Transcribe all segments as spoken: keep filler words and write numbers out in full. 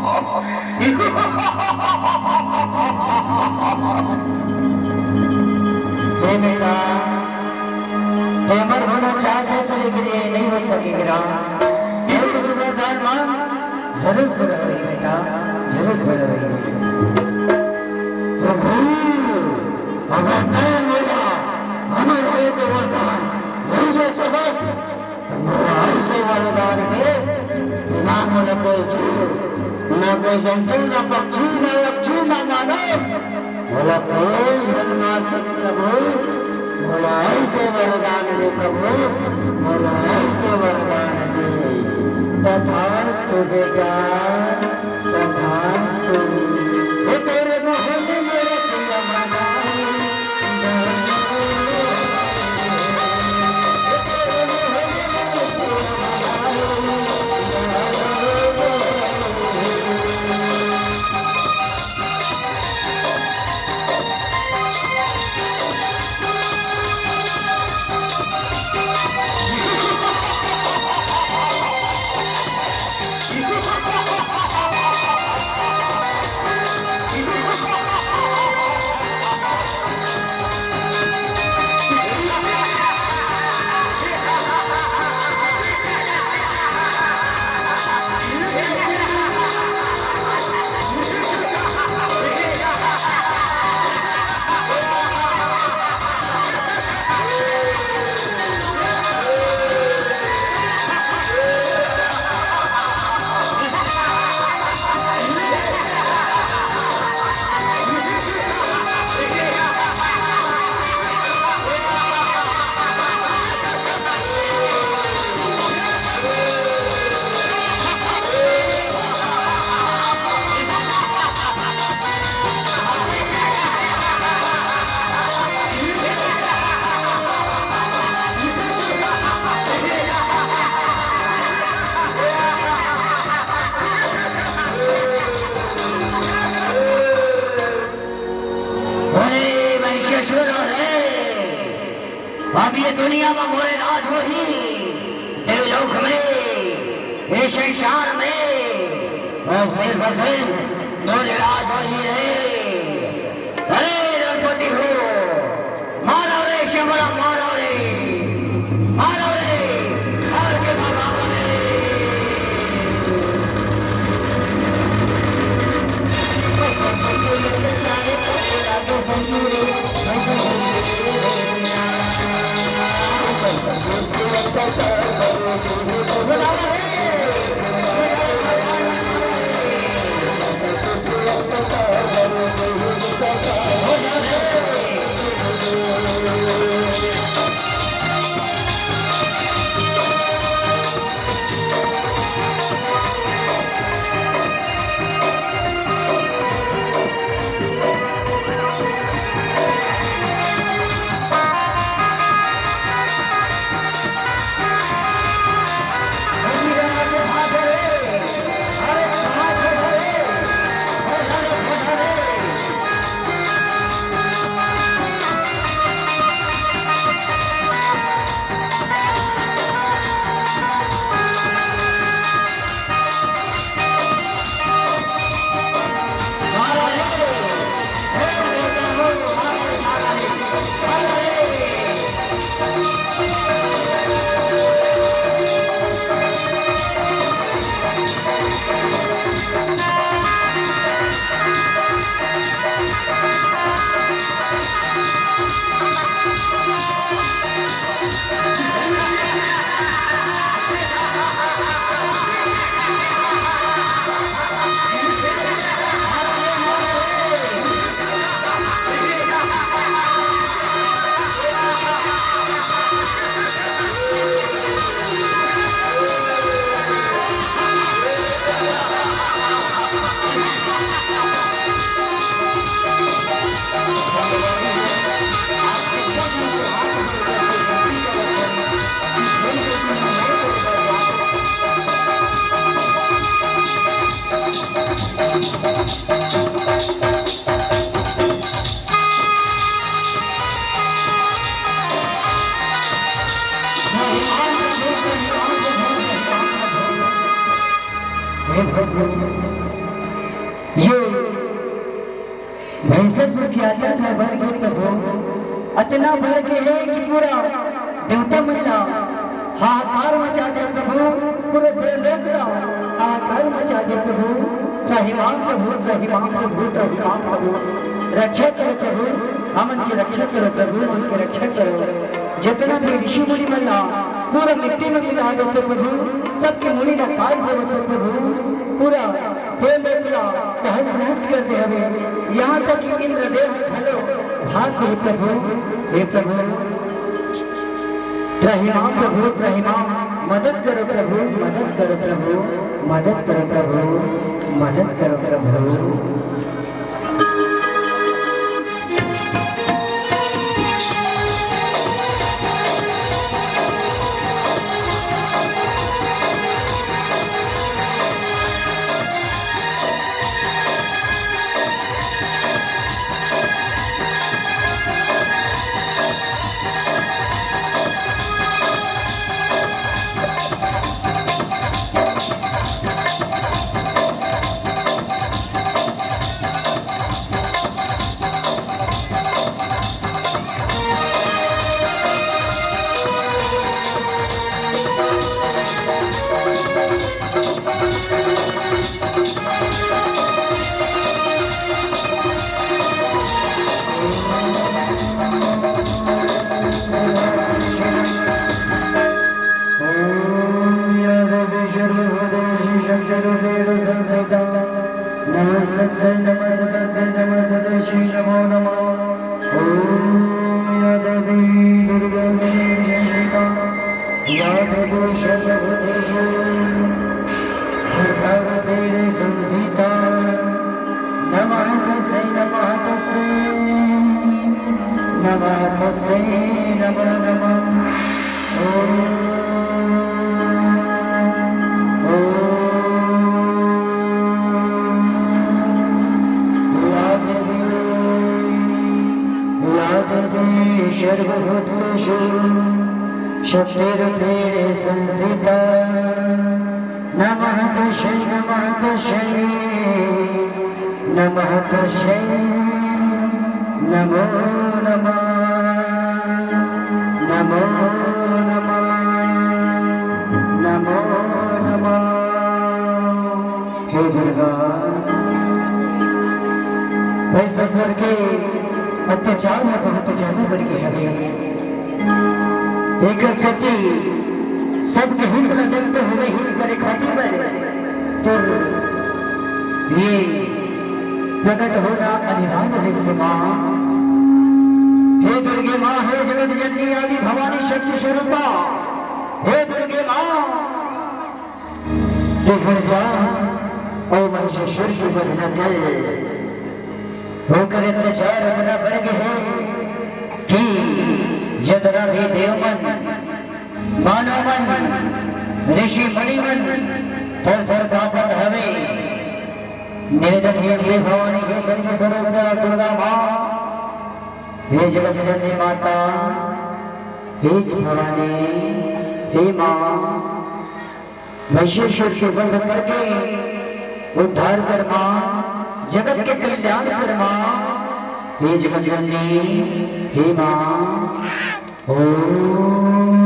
हे बेटा, तैं अमर होना चाहथस, लेकिन ये नहीं हो सकेगा। हे कुछ वरदान मांग, जरूर पूरा होही बेटा, जरूर पूरा होही। प्रभु, अगर तैं मोला अमर होए के वरदान नइ दे सकस, त मोला अइसे वरदान दे कि ना मोला कोई जीव, ना कोई जंतु, ना पक्षी, ना यक्षी, ना मानव, मोला कोई झन मार सके प्रभु। मोला अइसे वरदान दे प्रभु, मोला अइसे वरदान दे। तथास्तु बेटा, तथास्तु। हे तेरे मोहन में रतिया मनाई। अरे भाई ससुर रे, अब ये दुनिया में मोरे राज होही, देवलोक में, ये संसार में, अब सिर्फ सिर्फ मोरे राज होही रे। अरे द्रौपदी हो, मारो रे शंबरा, मारो रे, मारो रे, मार के भगाओ रे। हे प्रभु, ये भैंसासुर के अत्याचार बढ़ गे प्रभु, अतना बढ़ गे हे कि पूरा देवता मन ला हाहाकार मचा दे प्रभु, पूरे देवलोक ला हाहाकार मचा दे प्रभु। त्राहिमाम प्रभु, त्राहिमाम प्रभु, त्राहिमाम प्रभु, रक्षा करो प्रभु, हमन के रक्षा करो प्रभु, हमन के रक्षा करो। जितना भी ऋषि मुनि मन ला पूरा मिट्टी में मिला देते प्रभु, सबके मुड़ी ला काट देवत हे प्रभु, पूरा देवलोक ला तहस नहस कर दे हवे। यहाँ तक कि इंद्रदेव घलो भाग गे प्रभु। हे प्रभु, त्राहिमाम प्रभु, त्राहिमाम, मदद करो प्रभु, मदद करो प्रभु, मदद करो प्रभु, मदद करो प्रभु। ॐ या देवी सर्वभूतेषु शक्तिरूपेण संस्थिता, नमस्तस्यै नमस्तस्यै नमस्तस्यै नमो नमः। ॐ या देवी दुर्गा रूपेण संस्थिता, या देवी सर्वभूतेषु दुर्गारूपेण संस्थिता, नमः तस्यै नमः तस्यै नमः तस्यै नमो नमः। ॐ, ॐ, या देवी, या देवी सर्वभूतेषु शक्तिरूपेण संस्थिता। नमः तस्यै, नमः तस्यै, नमः तस्यै, नमो नमः, नमो नमः, नमो नमः। हे दुर्गा, भैंसासुर के अत्याचार ह बहुत ज्यादा बढ़ गे हवे। एकर सेती सबके हित ल देखते हुए हित करे खातिर बर तोर ये प्रकट होना अनिवार्य हे से माँ। हे दुर्गे माँ, हे जगत जननी आदि भवानी शक्ति स्वरूपा, हे दुर्गे माँ, तैं घर जा अउ महिषासुर के वध ल कर। ओकर अत्याचार अतना बढ़ गे हे कि जतना भी देव मन, मानव मन, ऋषि मुनि मन थर थर कांपत हवे। निवेदन हे अम्बे भवानी, हे शक्ति स्वरूप दुर्गा माँ, हे जगत जननी माता, हे भवानी, हे माँ, महिषासुर के वध करके उद्धार कर माँ, जगत के कल्याण कर माँ, हे जगत जननी, हे माँ। ओम।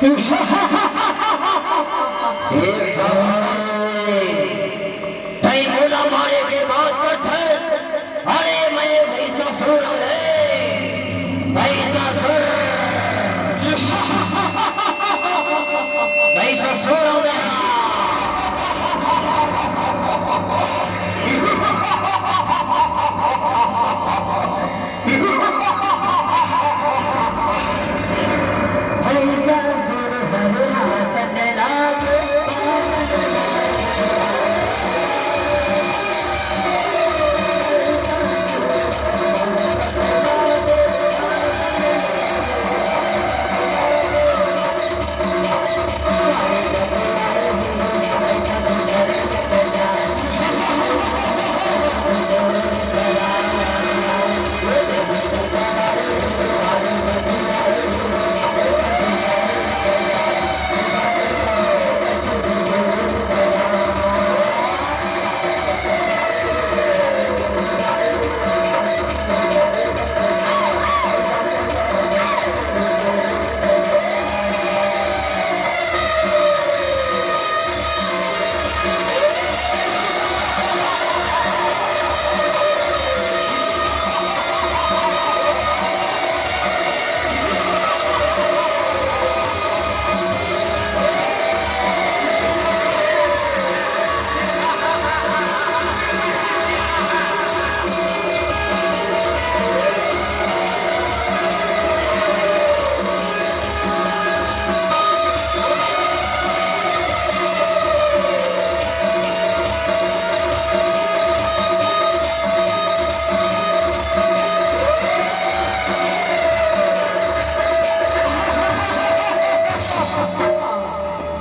एक साल तैं मोला मारे के बात करथस। अरे मैं भैंसासुर हूँ रे, भैंसासुर। भैंसासुर हूँ मैं।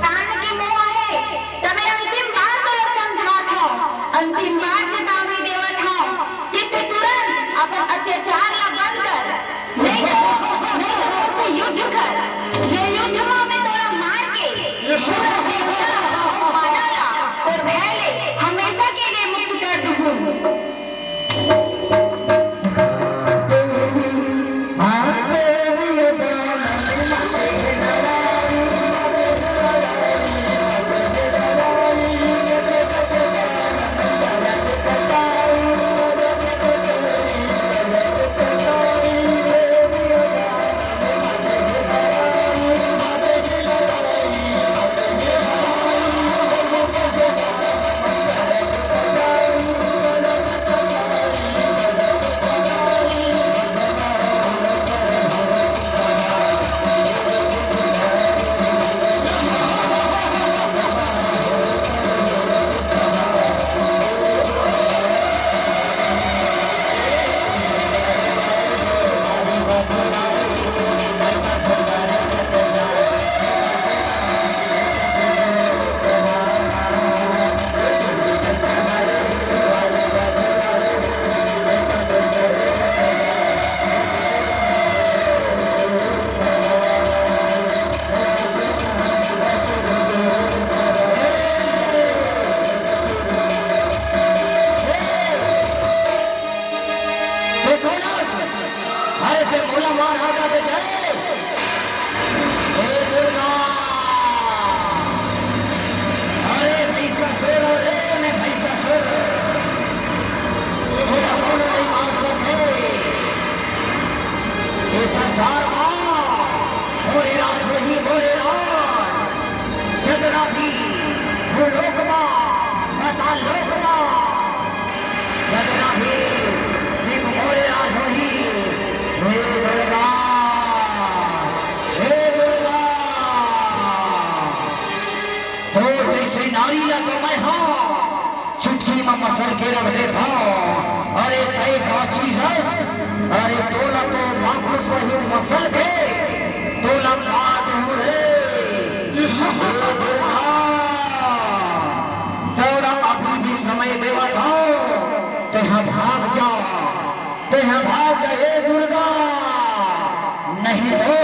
कान के मोह हे, त मैं अंतिम बार तोला समझात हंव, अंतिम बार चेतावनी देवत हंव कि तैं तुरंत अपन अत्याचार ला बंद कर, नहीं तो, नहीं तो मोर से युद्ध कर। ये युद्ध म मैं तोला मार के पूरा देवता अउ मानव ला तोर भय ले हमेशा के लिए मुक्त कर दूहूं। देखो नाच, अरे ते मोला मार हाका दे जाए। हे दुर्गा, अरे भैंसासुर, अरे मैं भैंसासुर, तोला कोनो नहीं मार सके। ये संसार मा मोरे राज होही, मोरे राज। जतना भी भूलोक मा, पाताल लोक मा, जतना भी सिर्फ मोरे राज होही। हे दुर्गा, हे दुर्गा, तोर जैसे नारी ला तो मैं हा चुटकी म मसल के रख देथव। अरे तय का चीज हस? अरे तोला तो माखो सही मसल के तोला मार दूं रे। हे दुर्गा, तोला अभी भी समय देवत हव, तेहा भाग जा, तेहा भाग जा, हे दुर्गा, नहीं तो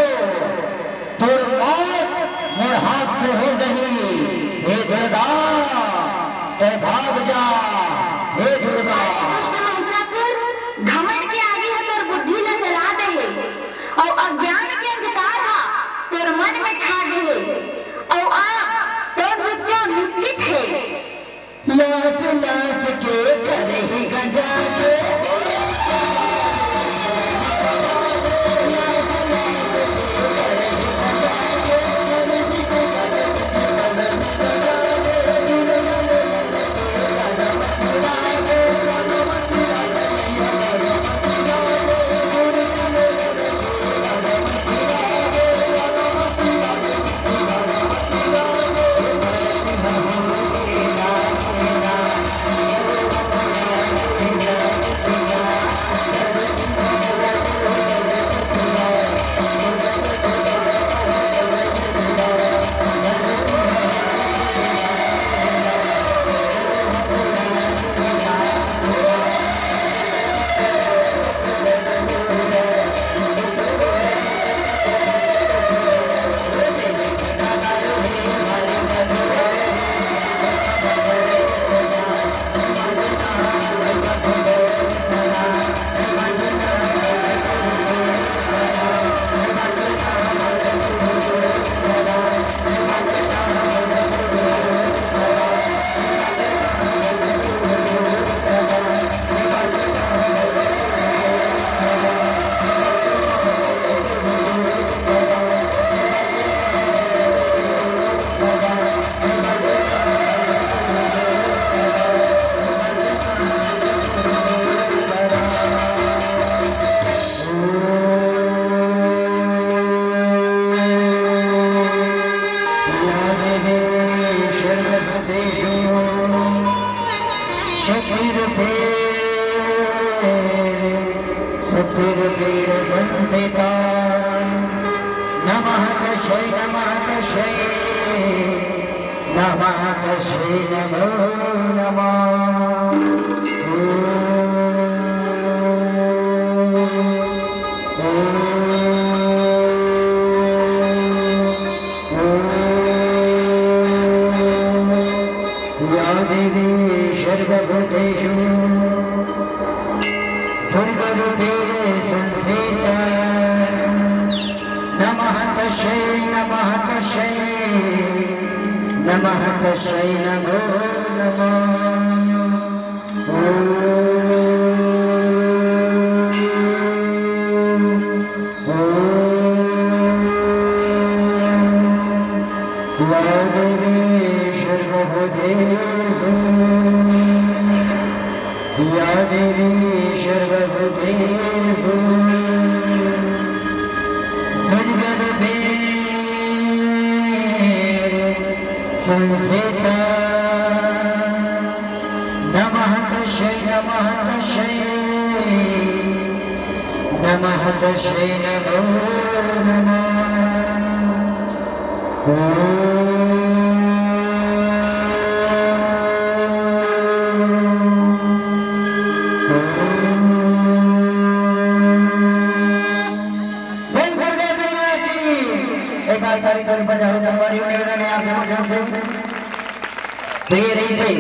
तोर मौत मोर हाथ से हो जही। हे दुर्गा, तैं भाग जा। हे दुर्गा। दुष्ट महिषासुर, घमंड के आगी ह तोर बुद्धि ल जला दे हे, अउ अज्ञान के अंधकार ह तोर मन में छा गे हे। पीडपीडसंस्थिता। नमः तस्यै, नमः तस्यै, नमः तस्यै, नमो नमः। ॐ, ॐ, ॐ। या देवी सर्वभूतेषु दुर्गारूपेण संस्थिता। नमः तस्यै, नमः तस्यै, नमः तस्यै, नमो नमः। ॐ, ॐ। या देवी सर्वभूतेषु, या देवी सर्वभूतेषु दुर्गारूपेण संस्थिता। नमः तस्यै, नमः तस्यै, नमः तस्यै, नमो नमः। ॐ, ॐ। बोल दुर्गा मैया की। एक आध ताली जोर बजाओ, संगवारी, निवेदन है आपके माध्यम से। तो ये रही सही।